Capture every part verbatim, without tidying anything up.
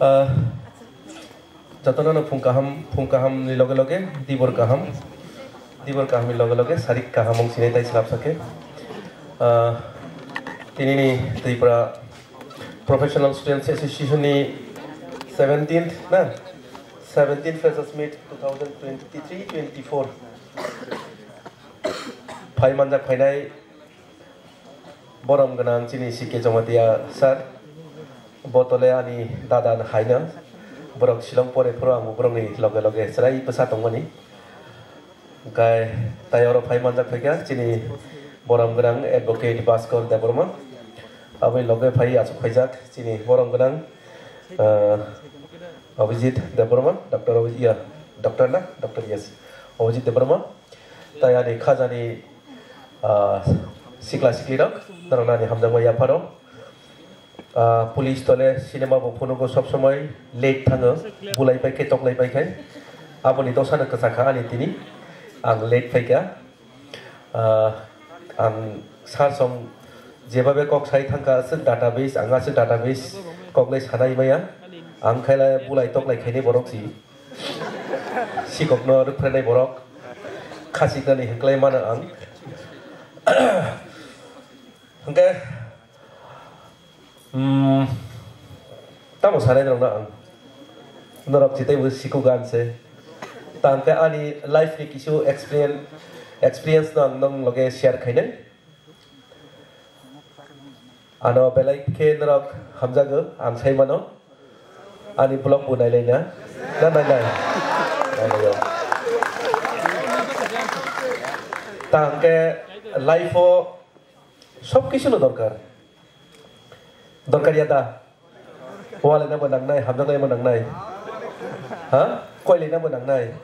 Ah, jotono no phung kaham, phung kaham ni loge loge dibor kaham, dibor kaham ni loge loge sarik kaham wng sinai tai slap sake. Ah, tini ni Tripura Professional Students Association ni seventeenth na, seventeenth Freshers Meet two thousand twenty-three twenty-four phai manjak phainai borom gwnang chini C K Jamatia sir, bo tole ani dada haino, borok Shillong pore phuru ang borokni loge loge chwrai bwsa tongmani. Hwnkhe tai oro phai manjak phaikha chini borom gwnang Advocate Bhaskar Debbarma, aboni loge phai achuk phaijak chini borom gwnang, ah, Abhijit Debbarma, Doctor Abhijit, ya, Doctor na? Doctor, yes, Abhijit Debbarma. Tai ani khajani, ah, sikla siklirok, norokno ani hamjakma yapharo. Ah, police tole cinema bo phunugo sob somoi late thango, bulai pai khe toklai pai khai. Aboni dosano kwchakha ani tini, ang late phaikha. Ah, ang sir song jebabe kok sai thangkha, aswk database, ang aswk database koklai sanai maya. Ang khaila bulai toklai khainai borok si. Sikokno rwphrenai borok. Khasiknani hwnkhlai mano ang. Hwnkhe, mm, tamo sanai norokno ang. Norok chitaibo sikugan se. Tangkhe ani life ni kisu experience, experience no ang nong loge share khainai. Ano belai khe norok hamjago, ang sai mano. Ani vlog bo nailai na? Na nailai? Nailai o. Tangkhe life o sob kisu no dorkar. Dorkar ya da? Wale na bo nangnai, hamjaknai bo nangnai. Ha? Koilai na bo nangnai.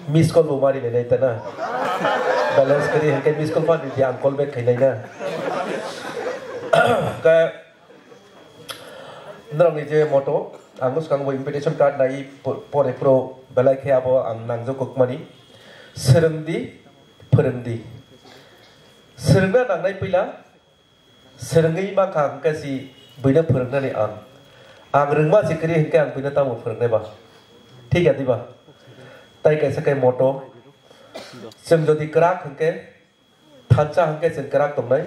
Miss call bo mari le nai ta na. Balance kari hwnkhe miss call mari di ang call back khainai na. Ka norokni je motto, ang swkang bo invitation card nai po-, pore pro belai khe abo ang nangjak kokmani. Swrwng di, phwrwng di. Swrwngna nangnai puila, swrwngwi mankha hwnkhe si buino phwrwngnani ang. Ang rwngma si kwrwi hwnkhe ang buino tamo phwrwngnai ba? Thik ya diba? Tai kaisa khe motto. Chwng jodi kwrak hwnkhe, thansa hwnkhe chwng kwrak tongnai.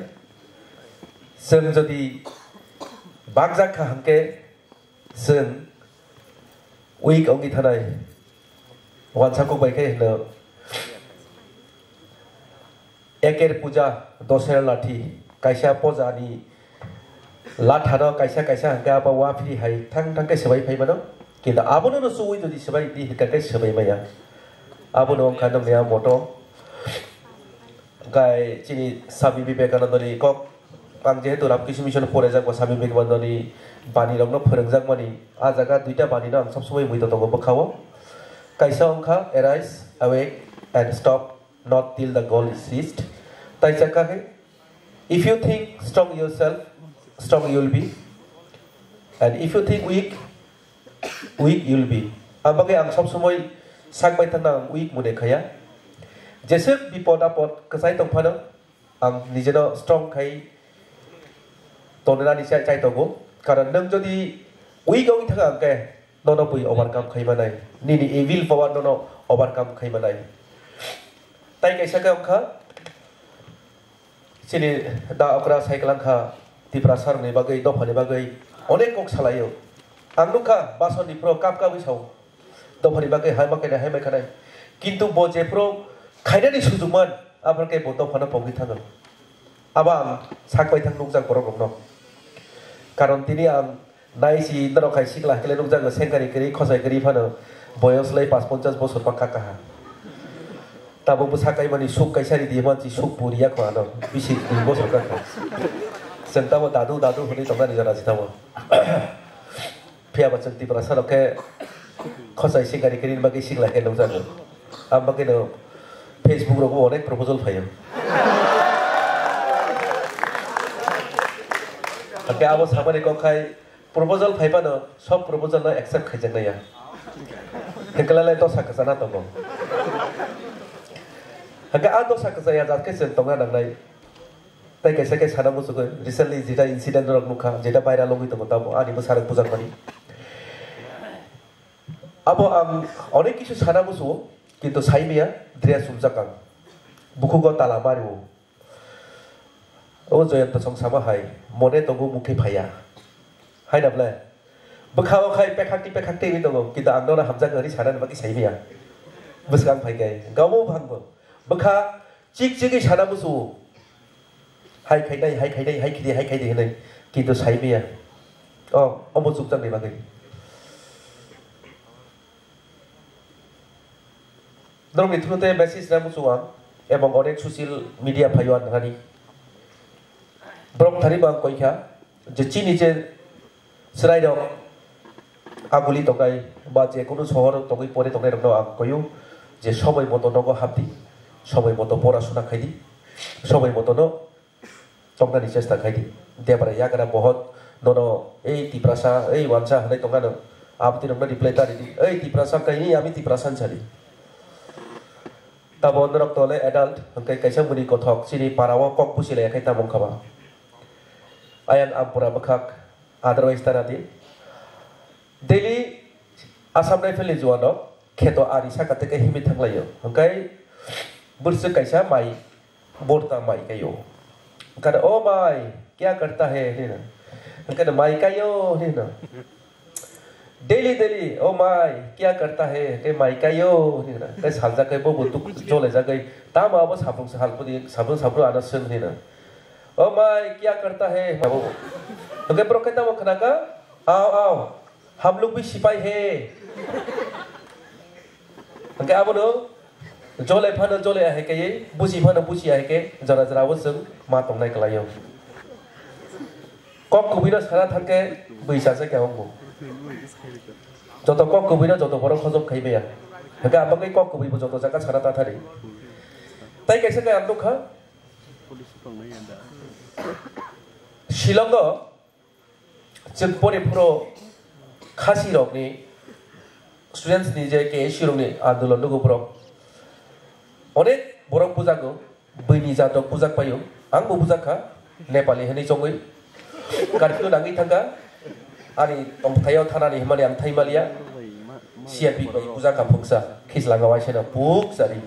Chwng jodi bakjak kha hwnkhe, chwng weak wngwi thanai. Wansa kok bai khe hwno, Eker puja, dosera lathi, kaisa pojani lathano kaisa kaisa hwnkhe abo waphiri hai thang thang khe swbai phai mano. Kintu abono no chuwi jodi swbai di hwnkha khe swbai maya. Abono wngkha nokni a motto. Hwnkhe chini Swami Vivekanandani kok, ang jehetu Ramakrishna Mission porejak ba Swami Vivekanandani bani rokno phwrwngjakmani, a jaga duita bani no ang sob somoi muitu tongo bwkhao. Kaisa wngkha, "Arise, awake and stop not till the goal is reached." Tai chakha khe, "If you think strong yourself, strong you will be. And if you think weak, weak you will be." Ang bagwi ang sob somoi sak bai thangna ang weak mone khaya. Jeswk bipod apod kwchai tong phano ang nijeno strong khai tongnani chai, chai tongo. Karon nwng jodi weak wngwi thang ang khe, nono bui overcome khai manai. Nini evil power nono overcome khai manai. Tai kaisa khe wngkha, chini da okra cycle wngkha, Tiprasa rokni bagwi, dophani bagwi onek kok salaio. Ang nukha, basoni pro kap kapwi sao. Dophani bagwi hai ma khainai, hai ma khainai. Kintu bo jephuru khainani sujukman, aphuru khe bo dophano pogwi thango. Abo ang sak bai thang nukjak borok rokno. Karon tini ang nai si norok hai sikla hakhe le nukjago, sengkari kwrwi, khosai kwrwi phano boyos lai pas ponchas bosor bangkha kaha. Tabuk bwsa kaimani suk kaisa ridi mansi suk bo riya kho ano, bisi dui bosor kaha. Chwng tamo dadu dadu hwnwi tongnani jora si tamo. Phiya ba chwng Tiprasa rok khe khosai sengkari kwrwini bagwi sikla khe nukjago. Ang bagwino Facebook rogo onek proposal phaio. Hakhe abo samani kok khai proposal phai phano sob proposal no accept khaijaknai ya. Hwnkhe lai dosa kwchana tongo. Hakhe a dosa kwchaya jat khe chwng tongna nangnai. Tai kaisa khe sana muchungwi, recently jeta incident rok nukha, jeta viral wngwi tongo tamo, ani bwsarok bujakmani. Abo ang onek kisu sana musuo, kintu saimaya, dress sumjak ang. Bukhugo tala mario. O Joyanta song sama hai, mone tongo mukhe phaiya. Hai na ble? Bwkha o khai pekhakti pekhakti wngwi tongo, kintu ang nono hamjak hwnwi sanani bagwi saimaya. Bwskang phai khe, gamo bhangbo. Bwkha chik chigwi sana musuo. Hai khaidai, hai khaidai, hai khidi, hai khaidi hwnwi. Kintu saimaya. O, omo chukjakni bagwi. Norokni through tei message rang muchung ang, ebong onek social media phaio ang hani. Borok thani bo ang koikha, je chini je chwrairok aguli tongkai, ba je kunu sohor tongwi pore tongnairokno ang koio, je somoi moto nogo hapdi, somoi moto pora suna khaidi, somoi moto no tongna ni chesta khai di. Debra yagra bohot nono ei Tiprasa, ei wansa hwnwi tongna no. Aboni rokno reply ta ridi. Ei Tiprasa kai ni, ami Tiprasa sa di. Tabo norok tole adult hwnkhe kaisa muni kothok chini para o kok busi laiya khai tamo wngkha ba. Ayang ampura bwkhak otherwise ta radi. Delhi Assam Rifle ni juan rok kheto ari saka teke himwi thanglaio. Hwnkhe bwswk kaisa mai borta mai kaio. Hwnkhe, "O mai, kya karta hai?" hinwi hwnkhe, "Mai kaio," hinwi. "Daily, daily, o mai, kya karta hai?" Hwnkhe, "Mai kaio," hinwi. Hwnkhe saljak kai bo bo duk jole jagai. Tamo abo sabrung sahal pudi, sabrung sabrung ano swng hinwi. "O mai, kya karta hai?" Hwnkhe borok khe tamo khnaka, "Ao, ao." Hum log bhi sipai hai. Hwnkhe abono jole phano jole hai kaiye, busi phano busi hai khe, jora jora o chwng ma tongnai kwlaio. Kok kubui no sana thangkhe bui chajak ya wngbo. Joto kok kubui no joto borok hojom khai maya. Hwnkhe abagwi kok kubui bo joto jaga sana ta thani. Tai kaisa khe ang nukha. Shillongo Chwng pore phuru Khasi rokni students ni je K S U rokni andolon nugo borok. Onek borok bujago, buini jatok bujak paio. Ang bo bujak kha, Nepali hinwi chongwi. Curfew nangwi thangkha, ani tongthai o thana ni himani ang thai maliya. C R P bai bujak kha phuksa, khislanga waisano phuksa ri.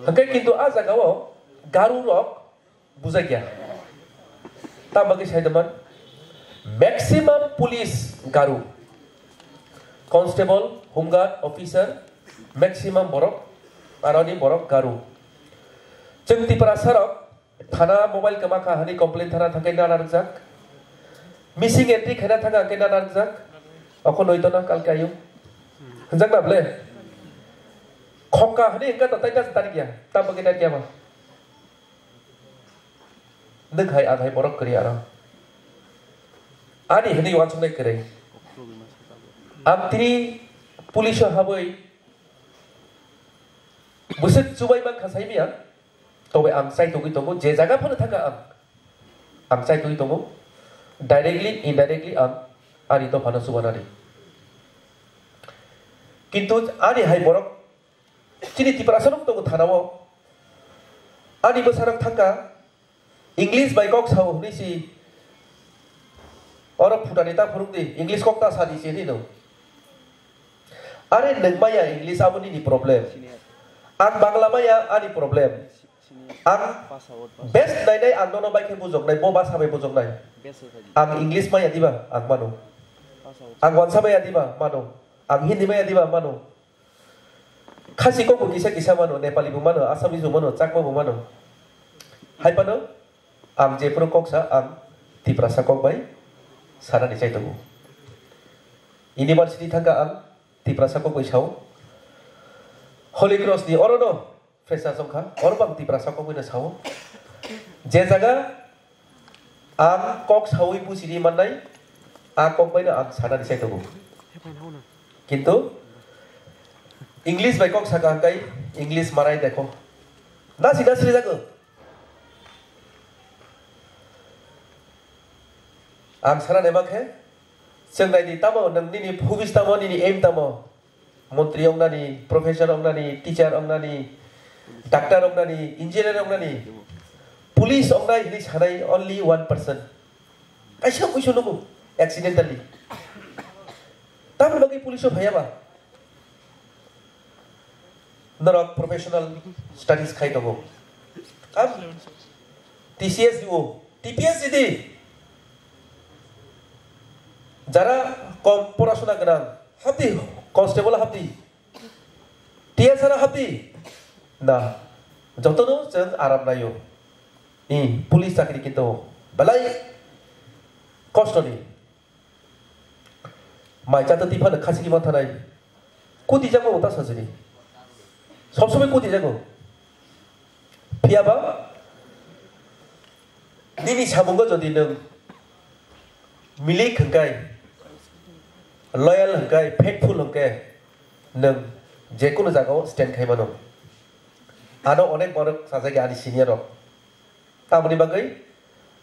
Hwnkhe kintu a jaga o Garu rok bujakya. Tamo khe sai tongmani, maximum police Garu, constable, home guard, officer, maximum borok, aroni borok Garu. Chwng Tiprasa rok thana mobile kwma kha hani complain thana thangkhe nana rwjak. Missing entry khaina thangkha hwnkhe nana rwjak. Oko noi tono kalke ayo. Hwnjak na ble? Khokka hani hwnkhe to tai ta tarikya. Tamo khe tarikya ma. Nwng hai ang hai borok kwrwi aro. Ani hwnwi uansuknai kwrwi. Ang tini police o habwi bwswk chubai mankha saimanya. Tobe ang chaitugwi tongo, je jaga phano thangkha ang. Ang chaitugwi tongo. Directly, indirectly ang ani dophano chubanani. Kintu ani hai borok Chini Tiprasa rok tongo thana o. Ani bwsarok thangkha, English bai kok sao hwnwi si. Oro phutani ta phwrwng di, English kok ta sa di si hwnwi no. Are nwng maya English abo nini problem. Ang Bangla maya ani problem. Ang best nainai ang nono bai khe bujoknai, bo basa bai bujoknai. Ang English maya diba ang mano. Ang wansa maya diba mano. Ang Hindi maya diba mano. Khasi kok bo kisa kisa mano, Nepali bo mano, Assamese bo mano, Chakma bo mano. Hai phano ang jephuru kok sa, ang Tiprasa kok bai sanani chai tongo. University thangkha ang Tiprasa kok bai sao. Holy Cross ni oro no freshers wngkha, oro bo ang Tiprasa kok bai no sao. Je jaga Ang kok sawi buchini mannai, a kok baino ang sanani sai tongo. Kintu English bai kok saka hwnkhe English marai dekho. Nasi nasi jago. Ang sanani ma khe, chwng nai di tamo, nwng nini hobbies tamo, nini aim tamo? Montri wngnani, professor wngnani, teacher wngnani, doctor wngnani, engineer wngnani, police wngnai hinwi sanai only one percent. Kaisa kuisu nugo accidentally. Tamoni Ni police o phaiya ba? Norok professional studies khai tongo. Am T C S di o, T P S di. Jara kom porasona gwnang, hapdi, constable hapdi, T S R hapdi. Na, jotono chwng aram naio. I police chakri kinto belai kosto ni. Mai chato twi phano khasi kima thanai. Kuti jago ta sajini. Sob somoi kuti jago. Phiya ba nini samungo jodi nwng milik hwnkhe, loyal hwnkhe, faithful hwnkhe, nwng jekunu jagao stand khai mano. Ano onek borok sajagya ani senior rok. Tamoni bagwi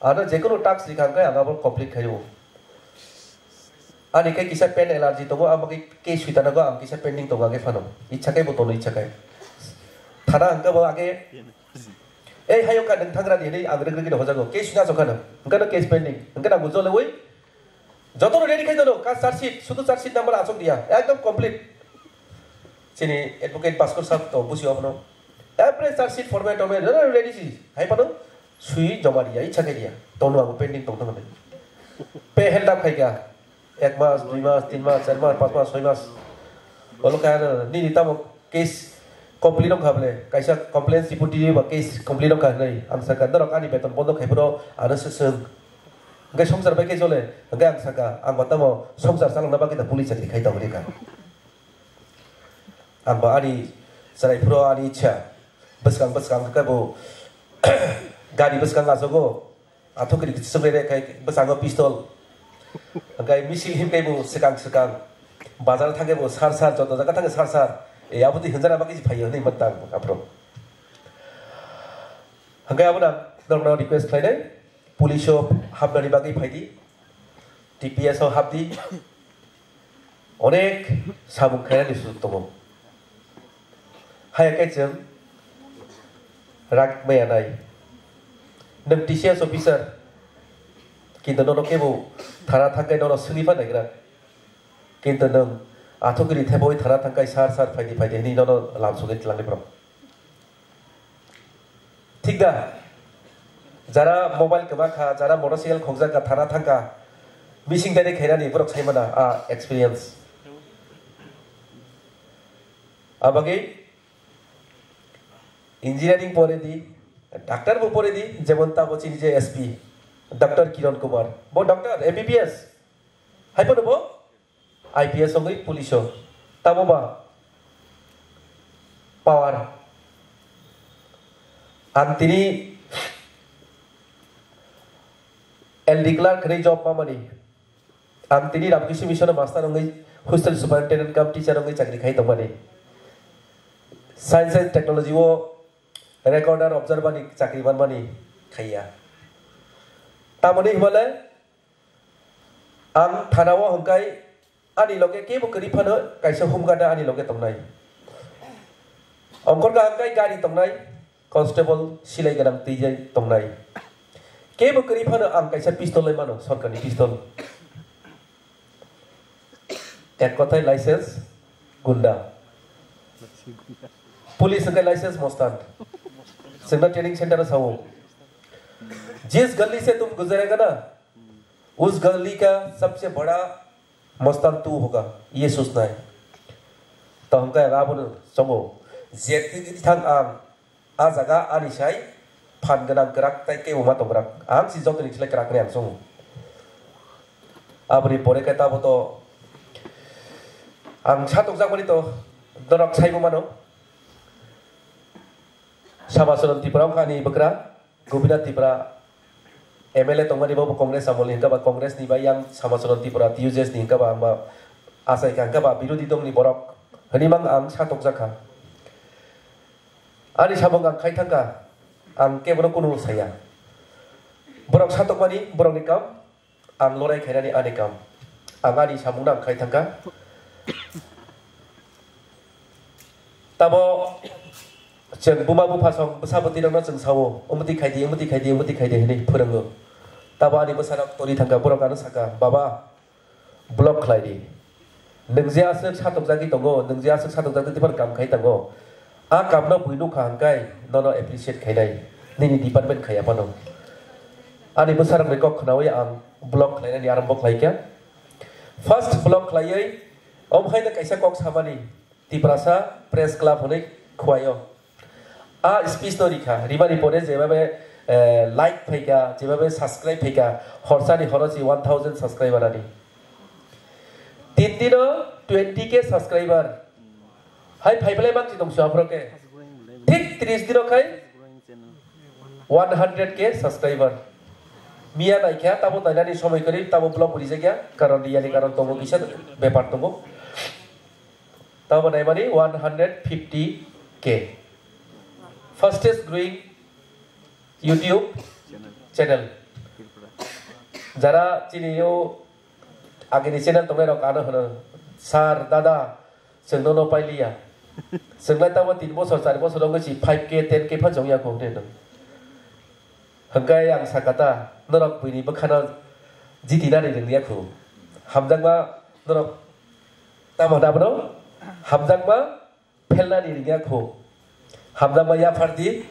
ano jekunu task rikha hwnkhe ang abo complete khaio. Ani khe kisa pen allergy tongo, amo khe case sui tanago ang kisa pending tongo age phano. Ichha khe bo tono ichha khe. Thana hwnkhe bo age, "Ei hayo ka nwng thangra di," hinwi ang rwk rwgwi hojago. Case sui naso khano. Hwnkhe no case pending. Hwnkhe no ang bo jole ui. Jotono ready khai dono, ka charge sheet, sudu charge sheet number achuk dia, ekdom complete. Chini advocate Bhaskar sir to busi abono. Every charge sheet format, format, jotono ready si. Hai pano sui joma dia, ichha khai dia. Tono ang pending tong tong. Pe held up khai ka. Ek mas, dui mas, tin mas, char mas, panch mas, soi mas. Olo kaya nini tamo case complete wngkha ble, kaisa complaint report twi ba case complete wngkha hinwi ang sakha, norok ani beton bondo khai phano ano se swng. Hwnkhe swngchar bai khe jole, hwnkhe ang sakha, ang bo tamo swngchar chalokna bagwi da police chakri khai tongri ka. Ang bo ani chwrai phuro ani ichha, bwskang bwskang khe bo gari bwskang achogo. Athukri swkre re khai bwskango pistol. Hwnkhe misil himkhe bo swkang swkang. Bazar thangkhe bo sar sar, joto jaga thangkhe sar sar. E, aboni hinjana bagwi phaiyo hinwi mantang aphro. Hwnkhe abono norokno request khlainai, police o hapnani bagwi phaidi, T P S o hapdi. Onek samung khainani sujuk tongo. Haya khe chwng rak maya nai. Nwng T C S officer, kintu nono kebo thana thangkai nono swngwi pha naigra. Kintu nwng athukiri thepawi thana thangkai sar sar phaidi phaidi hinwi nono lam sogwi twlangni borok. Thik da? Jara mobile kwma kha, jara motorcycle khokjak kha, thana thang kha, missing direct khainani borok sai mana a experience. Abagwi engineering pore di, doctor bo pore di, jemon tabo chini je S P, Doctor Kiran Kumar, bo doctor, M B B S, hai phano bo I P S wngwi police o tamo ba power. Ang tini L D clerk hinwi job mamani. Ang tini Ramkrishi Mission o master wngwi hostel superintendent cum teacher wngwi chakri khai tongmani. Science and technology o recorder observer ni chakri manmani khaiya. Tamoni himale Ang thana-o hwnkhe ani loge kebo kwrwi phano kaisa home guard ani loge tongnai. Ongkhorkha hwnkhe gari tongnai, constable silai gwnang twijai tongnai. Kebo kwrwi phano ang kaisa pistol lai mano, sorkarni pistol. Ek kothai license gunda. Police hwnkhe license mostan. Chwngno training center o sao. Jis gali se tum guzarega na, उस गली का सबसे बड़ा मस्तान तू होगा, ये सोचना है। To hwnkhe ang abono chongo, je twi thang ang, a jaga ani sai phan gwnang kwrak tei kebo ma tong kwrak. Ang si jotoni slai kwrak hinwi ang chongo. Aboni pore khe tabo to ang sa tokjakmani to norok saibo mano. Samasoron Tripura wngkha ani bwkra. Gopinath Tripura M L A tongmani bo Congress amolni hwnkha ba Congress ni bai yang Samasoron Tripura T U J S ni hwnkha ba ang ba achai kha hwnkha ba birodhi dongni borok hinwi mang ang satokjak kha. Ani samung ang khai thang kha, ang kebono kunu saya. Borok satokmani borokni kam, ang lorai khainani ani kam. Ang ani samungno ang khai thang kha. Tabo chwng buma bupha song bwsa bwtwi rokno chwng sao, "Umtwi khai di, umtwi khai di, umtwi khai di," hinwi phwrwngo. Tabo ani bwsarok tori thang kha, borok ano saka, "Baba, block khlai di." Nwng je aswk satokjagwi tongo, nwng je aswk satokjagwi tei phano kam khai tongo, a kamno bui nukha hwnkhe nono appreciate khainai, nini department khaiya phano. Ani bwsarokni kok khnaui ang vlog khlainani arombo khlaikha. First vlog khlaiwi omo haino kaisa kok samani, Tiprasa Press Club hwnwi khuaio. A speech no rikha, rimani pore jebhabe, eh, like phaikha, jebhabe subscribe phaikha, horsani horosi one thousand subscriber ani. Tin dino twenty K subscriber. Hai phaibalai bangsi tongsi aphro ke. Thik tris dino khai one hundred K subscriber. Miya naikha, tabo nainani somoi kwrwi, tabo vlog rijakya, karon riyani karon tongo, kisa bepar tongo. Tamo naimani one hundred fifty K. Fastest growing YouTube channel. Jara chini o agini channel tongnai rok ano hwno, "Sir, dada, chwng nono pailiya. Chwnglai tamo tin bosor, char bosor wngwi si five K, ten K phan chongya kho," hwnwi hwno. Hwnkhe ang sakha ta, "Norok buini bwkhano jitinani rwngya kho. Hamjakma norok tamo hwna bono? Hamjakma phelnani rwngya kho. Hamjakma yaphardi,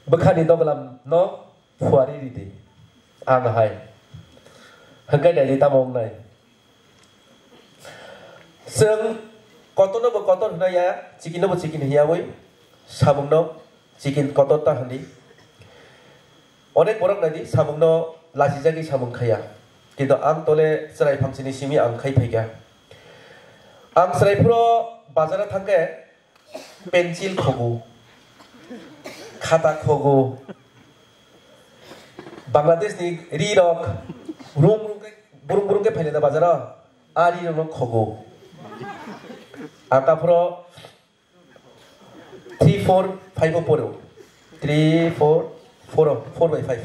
bwkhani doglamno phuari ridi." Ang hai. Hwnkhe naidi tamo wngnai. Chwng kotorno bo kotor hwnwi ya, chikinno bo chikin hwnyawi samungno chikin kotor ta hwnwi. Onek borok naidi samungno lachijagwi samung khaiya. Kintu ang tole chwrai phangsini simi ang khai phaikha. Ang chwrai phuro bazaro thangkhe pencil khogo, khata khogo, Bangladesh ni ri rok rung rung khe, burung burung khe phailai da bazaro, a ri rok no khogo. Ang aphro three, four, five o poro. Three, four, four o, four by five.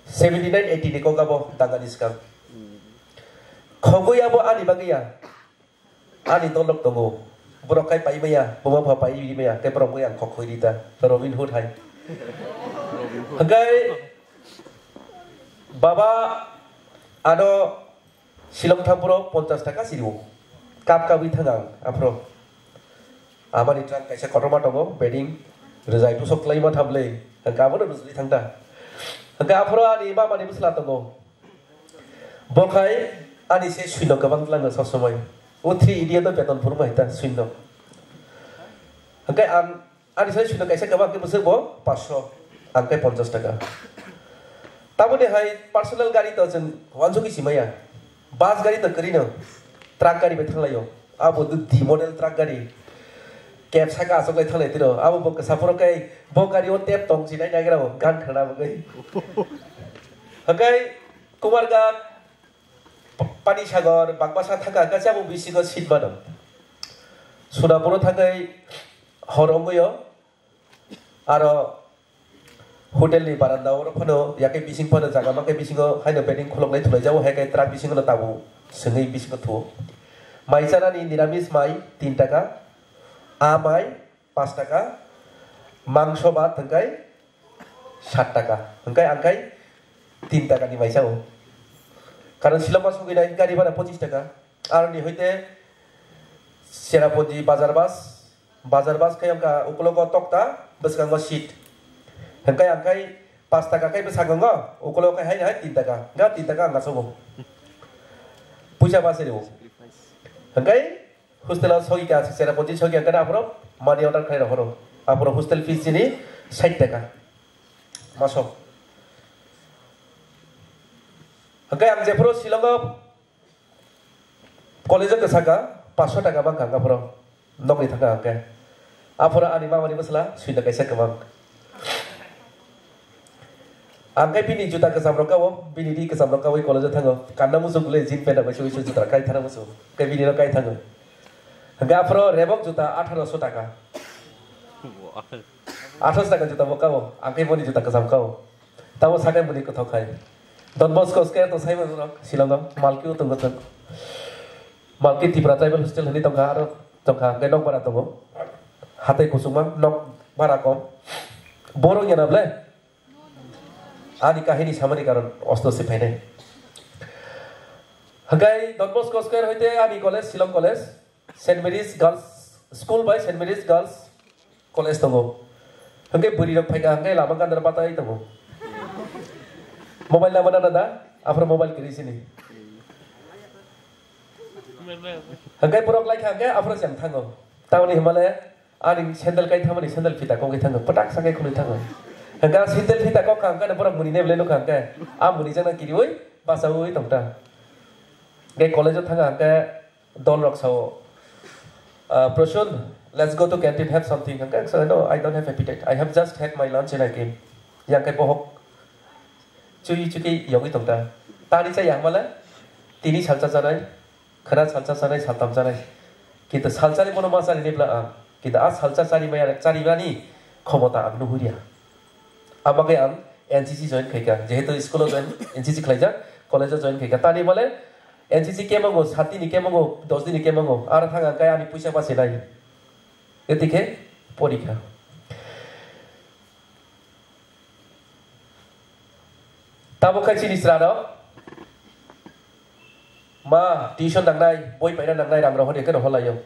Seventy nine, eighty ni kok abo dangani swkang. Khogwi abo ani bagwi ya. Ani dolok tongo. Borok kai pai maya, buma bupha pai ri maya, tei borok wngwi ang khok khoi ri ta. Robin Hood hai. Hwnkhe baba ano Shillong thang phuro ponchas taka si rio. Kap kabwi thang ang aphro. Amani truck kaisa kotorma tongo, bedding rwjai tusok kwlai ma thamle. Hwnkhe abono rwjai thang ta. Hwnkhe aphro ani mamani bwsla tongo. Bo khai ani se suino kwbang tlangno sob somoi. O three idiot no beton phuru mai ta suino. Hwnkhe ang ani sai suino kaisa kwbang khe bwswk bo paanch sho, ang khe ponchas taka. Tamoni hai personal gari to chwng uansugwi si maya. Bus gari to kwrwi no, truck gari bai thanglaio. Abo dudi model truck gari. Kep saka aswk lai thanglai tiro. Abo bo kwsa phoro khe bo gari o tep tong si nai nagra bo gan khana bo kai. Hakai Kumarghat, P-, Panisagar, Bagbasa thaka khe abo bisingo seat mano. Sonapuro thakai hor ongoi o. Aro hotel ni baranda oro phano, yakhe bising phano jaga makhe bisingo haino bedding khuloknai thulai jago, hai khe truck bisingo no tabuk swngwi bisingo thuo. Mai chanani niramis mai tin taka, a mai paanch taka, mangso bhat hwnkhe sat taka, hwnkhe ang khai tin taka ni mai sao. Karon Shillong ma sogwi nai gari bhara pochis taka. Aroni hoite Cherrapunji bazar bus, bazar bus khe wngkha ukologo tokta, bwskango seat. Hwnkhe ang khai paanch taka khai bwskango, ukologo khai haino hai tin taka, hwnkhe tin taka ang asogo. Puisa base rwo. Hwnkhe hostel o sogika, Cherrapunji sogika hwnkhe aphuru money order khai rohoro. Aphuru hostel fees chini sait taka maso. Hwnkhe ang jephuru Shillong o College o kwsaka paanch sho taka mankha hwnkhe aphuru nokni thangkha hwnkhe. Aphuru ani mamani bwsla suina kaisa kwbang. Ang khe bini juta kwcham rok kao, bini ri kwcham rok kaui college o thango. Kanna muchung le jean pant rok bai sui sui juta kai thana muchung. Khe bini no kai thango. Hwnkhe aphuru Reebok juta atharo sho taka. Atharo sho taka juta bo kao, ang khe boni juta kwcham kao. Tamo sakhe bwrwi kwthok hai. Don Bosco Square to sai mano Shillong o, Malki o tongo chwng. Malki Tipra Tribal Hostel hinwi tongkha, aro tongkha, hwnkhe nokbar tongo. Hatai kuchukma, nok bara kom. Borok yana ble? Ani kahini samani karon osto se phainai. Hwnkhe Don Bosco Square hoite ani college, Shillong College, Saint Mary's Girls School bai Saint Mary's Girls College tongo. Hwnkhe bwrwi rok phaikha hwnkhe lama gandra batai tongo. Mobile nangma nana da, aphuru mobile kwrwi sini. Hwnkhe borok laikha hwnkhe aphuru cheng thango. Tamoni hwnmale ani sandal kai thamani sandal phita kokwi thango, pwtak sakai khwnwi thango. Hwnkhe sandal phita kok kha hwnkhe borok muni ne belai nukha hwnkhe a muni jana kiriwi bachaui tongta. Hwnkhe college-o thangkha hwnkhe Dol rok sao, "Ah, Prasun, let's go to canteen, have something." Hwnkhe ang sao, "No, I don't have appetite. I have just had my lunch and I came." Yang khe bohok chui chukui yogwi tongta. Tani cha yang mala, tini salsa chanai, khwna salsa chanai, saltam chanai. Kintu salsani bono ma chani nibla ang. Kintu a salsa chani maya, chani mani khomota ang nuhuria. Abagwi ang N C C join khaikha. Jehetu school-o join, N C C khlaijak, college-o join khaikha. Tani male N C C camp-o, sat din ni camp-o, dos din ni camp-o, aro thang ang khe ani puisa bachinai. Etike porikha. Tabuk khai chini chwla rok ma tuition nangnai, boi paina nangnai, rang rohor ekhe rohor laio.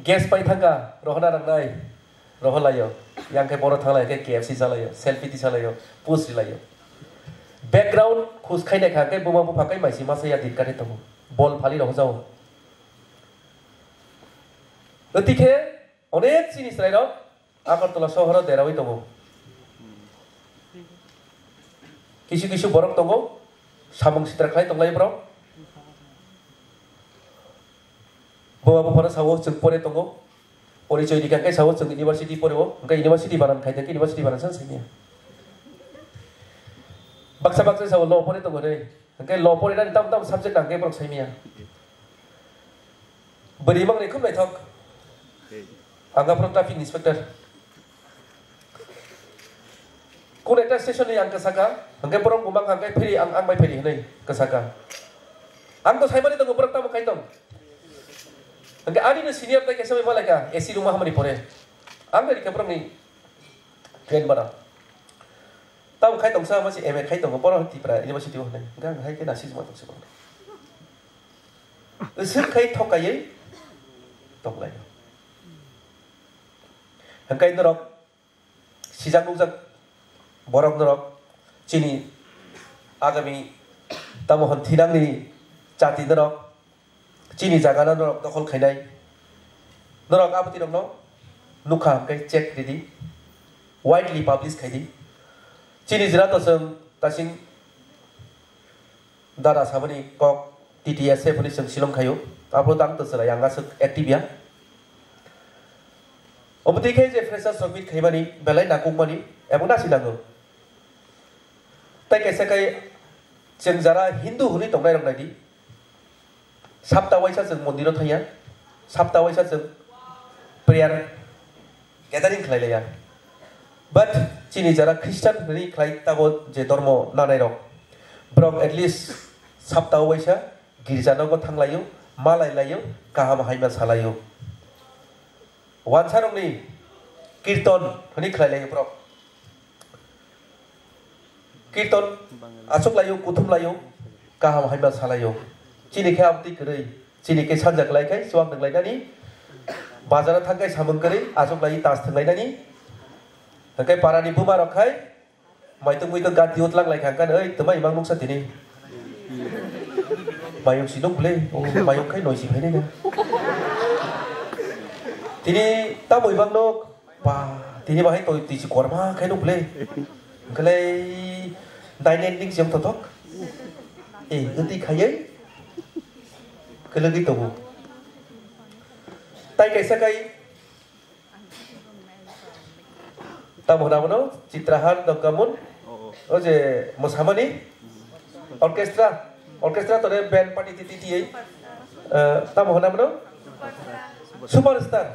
Gas pai thangkha, rohorna nangnai, rohor laio. Yang khe boro thanglai khe K F C chalaio, selfie tisalaio, post rilaio. Background khus khai naikha khe buma bupha kai maisi masa ya din kari tongo. Bol phali rohor jao. Etike onek chini chwrai rok Agartala sohoro derawi tongo. Kisu kisu borok tongo, samung sitra khlai tonglai borok. Boba buphano sao chwng pore tongo. Porichoi rikha khe sao chwng university poreo, hwnkhe university banan khai khe university banan san simiya. Baksa baksa sao law pore tongo re. Hwnkhe law porinani tam tam subject ang khe borok saimanya. Bwrwi mangni khub naithok. Ang aphuru traffic inspector. Kun ekta station ni ang kwsaka, hwnkhe borok bo mangkha hwnkhe phiri ang, ang bai phiri hwnwi kwsaka. Ang to saimani tongo borok tamo khai tong. Hwnkhe ani no senior tai kaisa bai malaika A C room o hamani pore. Ang bai rikha borokni train bara. Tamo khai tongsa masi M A khai tongo, boro Tripura University o hwnwi. Hwnkhe ang hai khe nasi juma tongsi bangni. Swk khai thok kaiwi tonglai. Hwnkhe norok sijak nukjak borok norok chini agami tamo hwn thinangni chati norok. Chini jagano norok dokhol khainai. Norok abwtwi rokno nukha hwnkhe check ridi. Widely publish khaidi. Chini jora to chwng tasing dada sabani kok T T S F ni chwng silong khaio. Aphuru tang to chwrai ang aswk active ya. Omo twi khe je fresher submit khaimani belai nangkukmani ebong nasi nango. Tai kaisa kai chwng jara Hindu hwnwi tongnai rok naidi. Sapta waisa chwng mondiro thangya, sapta waisa chwng prayer gathering khlai laiya. But chini jara Christian hwnwi khlai tabo je dormo nanai rok, borok at least sapta waisa girja nogo thanglaio, malai laio, kaham haima salaio. Wansa rokni kirton hwnwi khlai laio borok. Kirton aswk laio, kuthum laio, kaham haima salaio. Chini khe amtwi kwrwi, chini khe sanja kwlai khai chuak nwng lainani, bazaro thang khai samung kwrwi aswk lai tas thwng lainani. Hwnkhe parani buma rok khai maitung muitung gat diyo twlang lai kha, hwnkhe oi twma imang nuksa tini. Mayung si nuk ble, o mayung khai noi si phainai na. Tini tamo imang nuk. Ba, tini bahai toi twi si korma khe nuk le. Hwnkhe lai dai net ning jeng thothok. Eh, oti khaiye. Kwlwgwi tongo. Tai kaisa kai. Tamo hwnna bono Chitrahan Dongkamun. O je mosamani orchestra, orchestra tore band party titi tiyei. Eh, tamo hwnna bono superstar.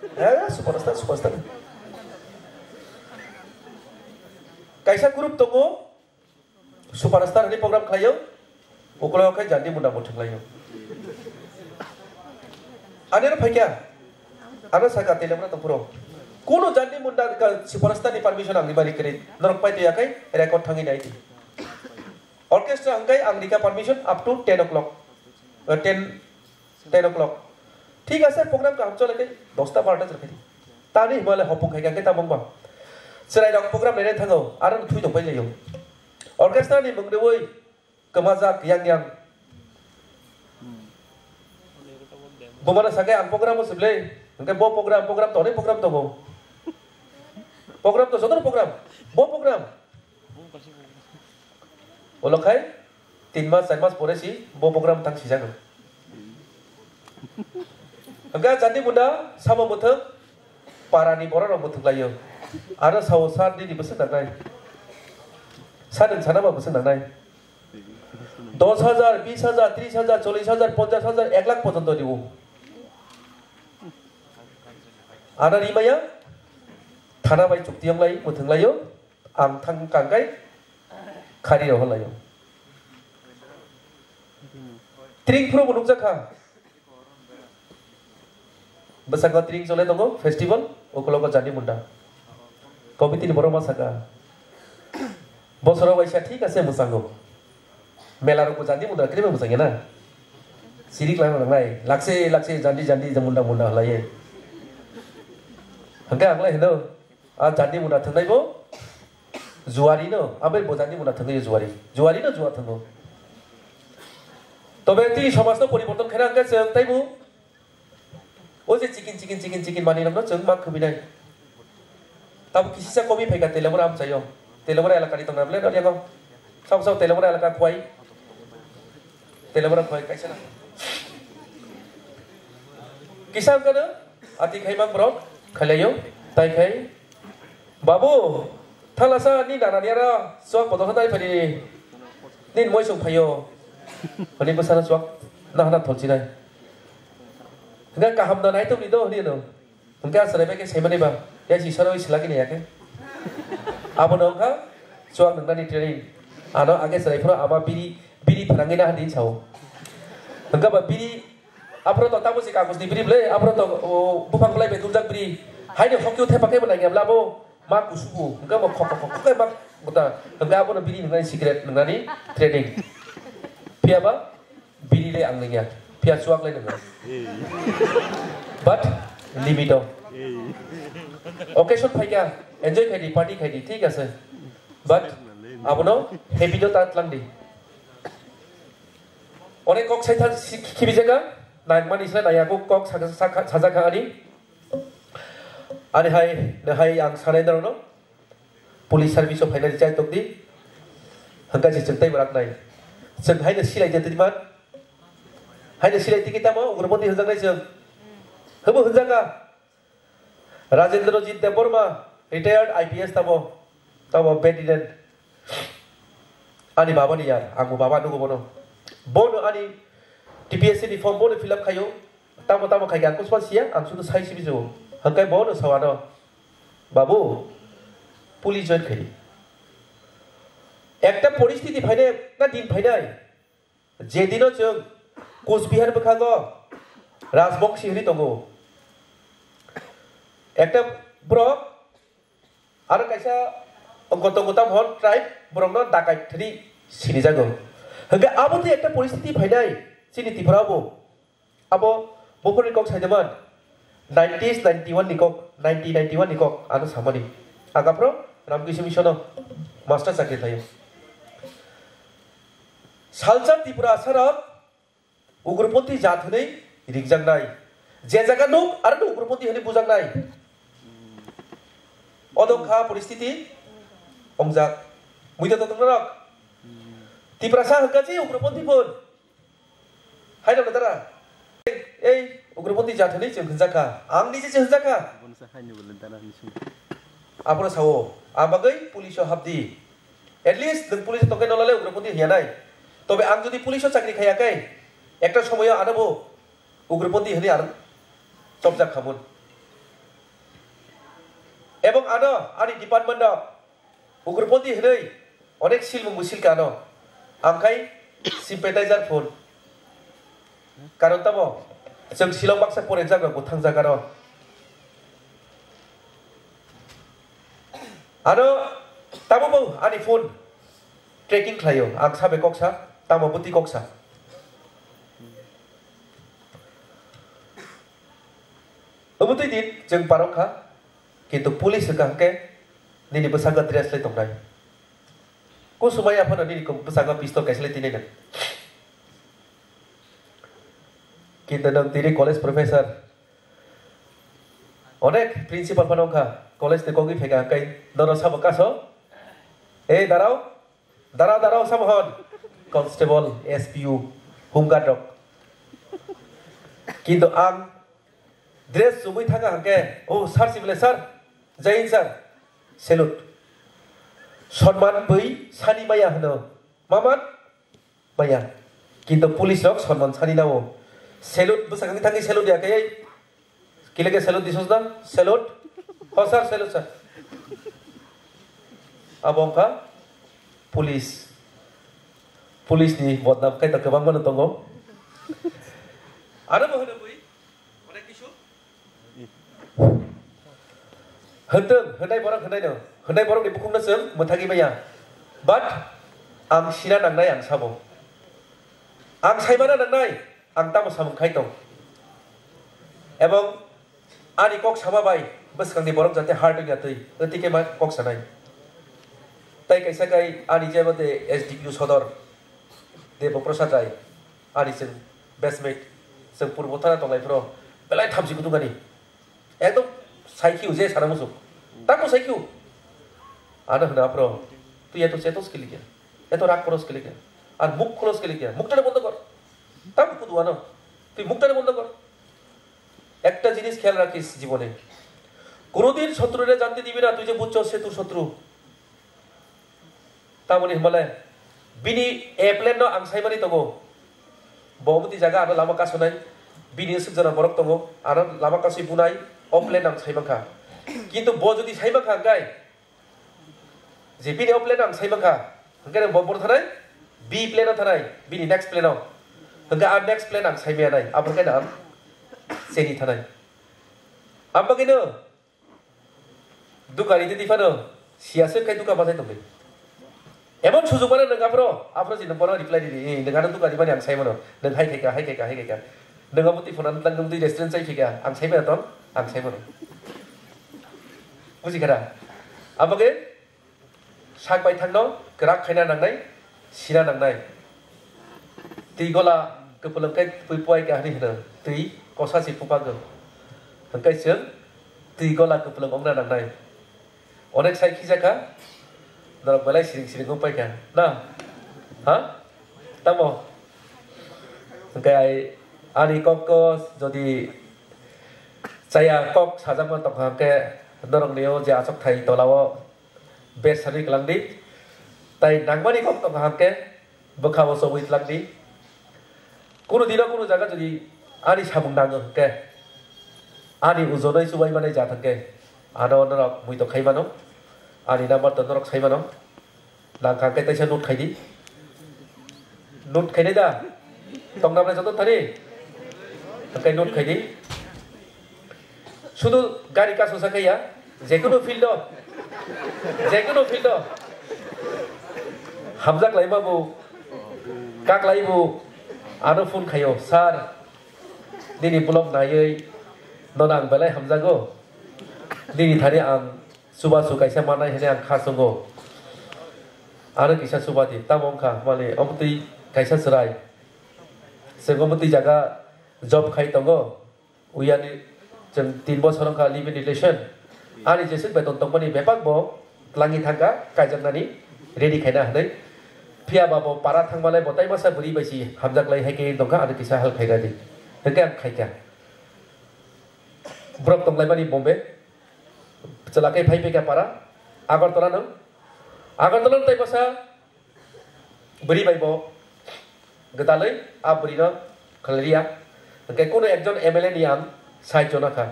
Eh, superstar, superstar. Kaisa group tongo, superstar ni program khlaio, ukulo khe jandi munda muthung laio. Ani ro phaikya, ano saka tele mura tongphuru. Kuno jandi munda ka superstar ni permission ang ni bari kri, norok pai to yakai record thangi nai di. Orchestra hwnkhe ang rikha permission up to ten o'clock. Eh, ten, ten o'clock. Thik ase, program kaham chole khe dosta barota chole khe. Tani himale hopung khai khe tabung ba. Chwrai rok program nainai thango, aro thui tong pai laio. Orchestra ni mung rewi kwmajak yang yang. Bumana sakhe ang program o sible. Hwnkhe bo program, program to, onek program tongo. Program to, joto program. Bo program. Olo khai tin mas, char mas pore si bo program tang sijago. Hwnkhe jandi munda samo muthung, para ni borok rok muthung laio. Aro sao sat nini bwswk nangnai. Sat nwng sana ba bwswk nangnai. Dos hajar, bis hajar, tris hajar, chollis hajar, ponchas hajar, ek lakh porjonto rio. Ana rimaya, thana bai chukti wng lai, muthung laio, ang thang kangkai, khari rohor laio. Tring phuru bo nukjak kha. Bwskango tring chole tongo, festival, ukologo jandi munda. Committee ni borok ma saka. Bosoro waisa thik ase mwchango. Mela rok bo jandi munda, kre mwchang ya na. Sirik lang lang nai, lakse lakse jandi jandi munda munda halai. Hwnkhe ang lai hino, a jandi munda thwngnai bo. Juari no, abai bo jani muna thangwi juari. Juari no jua thango. Tobe tini somaj no poriborton khaina hwnkhe chwng taibo. O je chikin, chikin, chikin, chikin manwi rok no chwng ma khwbinai. Tabo kisisa komi phaikha Telamura amchaio. Telamura elaka ni tongna bwle no yago. Sabo sabo Telamura elaka khwai. Telamura khwai kaisa na. Kisa hwnkhe no ati khai mang borok khailaio. Tai khai Babu, thalasa ni nana ni aro chuak podok hwnwi phai di. Nini moi song phaio. Hwnwi bwsano chuak nahana tholchinai. Hwnkhe kaham da naitok ni do hwnwi no. Hwnkhe aswrai bai khe saimani ba. Ya si saroi silagini ya khe. Abono wngkha chuak nwngnani training. Ano age chwrai phano ama biri, biri phrangwi naha di sao. Hwnkhe ba biri Aphuru to tamo se kagoj ni biri bwle, aphuru to, o, buphang bwlai bai duljak biri. Haino hokyo thepa khe bo nangya bwle abo ma kusugo. Hwnkhe bo khok khok khok khok khe ma buta. Hwnkhe abono biri nwngnani cigarette nwngnani training. Phiya ba biri le ang nangya. Phiya chuak le nangya. But limit o. Occasion phaikha, enjoy khai di, party khai di, thik ase. But abono habit o ta tlang di. Onek kok sai thang si-, khibi jaga, nang mani sai nang yago kok sa-, sa-, sajak kha ani. Ani hai, no hai ang sanai norokno. Police service o phainani chai tokdi. Hwnkha se chwng tei borak nai. Chwng haino silai de tini man. Haino silai tiki tamo, ugrupoti hwnjaknai chwng. Hwbo hwnjaka. Rajendrajit Debbarma, retired I P S tamo, tamo bedridden. Ani baba ni yar, ang bo baba nugo bono. Bono ani T P S C ni form bono fill up khayo. Tamo tamo khai ang kusma siya, ang sudu sai sibi jo. Hangkai bono sawano. Babu, police join khai. Ekta poristiti phainai, na din phainai. Jedino chwng Kusbihar bwkhango Rajbongsi hwnwi tongo. Ekta borok aro kaisa ongkoto gotam hon tribe borokno dakai thwni sinijago. Hwnkhe abo tei ekta poristiti phainai chini Tripura bo. Abo buphurni kok saijaman. Nineties ninety-one ni kok, nineteen ninety-one ni kok ano samani. Agaphro Ramkising Mission o master chakri khlaio. Salsa Tripura asarok ugroponthi jat hwnwi ringjaknai. Je jaga nuk, aro nuk ugroponthi hwnwi bujaknai. Odok kha poristiti ongjak. Muido to tongnarok. Tiprasa hwnkha je ugroponthi phun. Hai rok dara. Ei, ugroponthi jat hwnwi chwng hwnjakha. Ang nije se hwnjakha. Abono sa hai ni bole dara ni sung. Abono sao. Ang bagwi police o hapdi. At least nwng police tongkhe nolale ugroponthi hiya nai. Tobe ang jodi police o chakri khaya khe, ekta somoyo ano bo ugroponthi hwnwi ang chopjak khamun. Ebong ano ani department o ugroponthi hwnwi onek silmung bo silka ano. Ang khai sympathizer phone. Karon tamo chwng silok baksa porenjak rok bo thangjak ano. Ano tamo bo ani phone. trekking khlaio, ang sabe koksa, tamo bwtwi koksa. Omo twi din chwng parok kha, kintu police hwnkha hwnkhe nini bwskango dress lai tongnai. Kusumai aphano nini kom-, bwskango pistol kaisa lai tinai nang. Kintu nwng tini college professor, onek principal phano wngkha, college ni kogwi phaikha hwnkhe nono sabo kaso, "Ei darao, darao, darao," sabo hwn, constable, S P O, home guard rok. Kintu ang dress chumui thangkha hwnkhe, "Oh, sir, sibole sir, Jai Hind sir," salute. Sonman bui sani maya hwno, maman maya. Kintu police rok sonman sani nao. Salute, bwsakangni thangwi salute ya khe, "Kileke salute disos na? Salute." "Ho sir, salute sir." Abo wngkha police. Police ni bodnam kaitor kwbangma no tongo. Ano bo hwnwi bui, onek kisu. Hwntwng, hwnai borok hwnai no, hwnai borok ni bukhuk no chwng mwthagwi maya. But ang sina nangnai ang sabo. Ang saimana nangnai, ang tamo samung khai tong. Ebong ani kok sama bai bwskang ni borok jate hard wngya twi, twi khe ma kok sanai. Tai kaisa kai ani jebo de S D P O sodor, Debo Prasad Rai, ani chwng batchmate, chwng purbo thana tonglai phro, belai thamchi kutung ani. Ekdom saikhiu je sana muchung. Tamo saikhiu. Ano hwna aphro, "Twi eto chetos kili kya? Eto rak koros kili kya? Ar muk kholos kili kya? Mukta bondo kor. Tamo kudu ano. Twi mukta bondo kor." Ekta jinis kheyal rakis jibone. Kono din shotru re jante dibi na, twi je bujcho se tur shotru. Tamoni hwnmale bini A plan no ang saimani tongo. Bo omo twi jaga ano lama kasonai. Bini swk jora borok tongo. Ano lama kasui bunai. O plan ang saimankha. Kintu bo jodi saimankha hwnkhe, je bini o plan ang saimankha, hwnkhe bo boro thanai, B plan o thanai, bini next plan o. Hwnkhe a next plan ang saimaya nai. Abo khe ang cheni thanai. Ang bagwino Dukani tei phano siya se khai duka bachai tongdi. Emon sujuk mano nwng aphro, aphro si nwng bono reply ridi, "Eh, nwng ano dukani mani ang sai mano, nwng hai khai kha, hai khai kha, hai khai kha. Nwng abo twi phone ano tang nwng twi restaurant chai phi kha, ang sai mano tong, ang sai mano." Buji kha da? Abo khe sak bai thangno kwrak khaina nangnai, sina nangnai. Twi gola kwpwlwng khe twi puai kha hinwi hwno, twi kosa se pupago. Hwnkhe chwng twi gola kwpwlwng wngna nangnai. Onek sai khijakha, norok belai siring siring wng paikha, na? Ha? Tamo? Hwnkhe ai ani kokko jodi chaya kok sajakma tongkha hwnkhe norokni o je achukthai tolao Ber sani kwlangdi, tai nangmani kok tongkha hwnkhe bwkhao chobwi twlangdi. Kunu dino kunu jaga jodi ani samung nango hwnkhe, ani ujonoi chubai manai jat hwnkhe, ano norok muitok khai mano, ani number to norok sai mano, nangkha hwnkhe teisa note khaidi. Note khainai da? Tongna bai joto thani? Hwnkhe note khaidi. Sudu gari kaso sa khaiya, jekunu field o, jekunu field o. Hamjak lai ma bo, kak lai bo, ano phone khaio, "Sir, nini vlog naiwi nono ang belai hamjago. Nini thani ang chubachu kaisa manai hwnwi ang kha chwngo. Ano kisa chuba di." Tamo wngkha mani omo twi kaisa chwrai. Chwng omo twi jaga job khai tongo. Uyani chwng tin bosor wngkha live in relation. Ani jeswk beton tongmani bebak bo twlangwi thangkha, kaijaknani ready khaina hwnwi. Phiya ba bo para thangmalai bo tai masa bwrwi bai si hamjak lai hai khe tongkha, ano kisa help khaina di. Hwnkhe ang khaikha. Borok tonglaimani Bombay. Chwla khe phai phaikha para. Agartala no. Agartala no tai masa bwrwi bai bo gwdalwi a bwrwino khlai riya. Hwnkhe kunu ekjon M L A ni ang sahajyo nakha.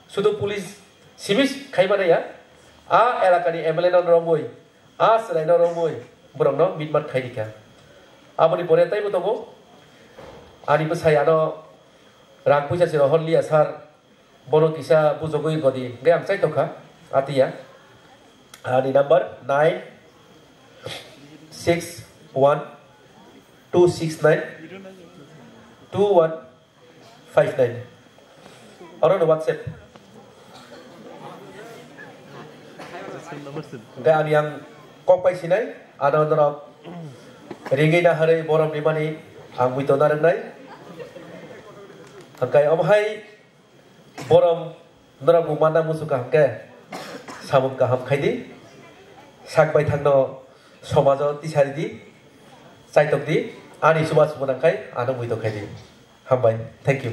Sudu police simis khai manya, a elakani M L A no romwi, a chwraino romwi borokno mitmat khai rikha. Aboni pore teibo tongo, ani bwsai ano rang puisa se rohor liya sir, bono kisa bujogwi godi hwnkhe ang chaitokha, atiya. Ani number nine, six one two six nine two one five nine. Oro no WhatsApp. Hingke ani ang kok pai sinai, ano norok ringwi naharwi borom rimani ang buito narwknai. Hingke omo hai borom norok bo manna muchung kaham khe samung kaham khai di. Sak bai thangno somajo tisari di, chaitok di, ani chubachu bo nang khai ano buito khai di. Hambai. Thank you.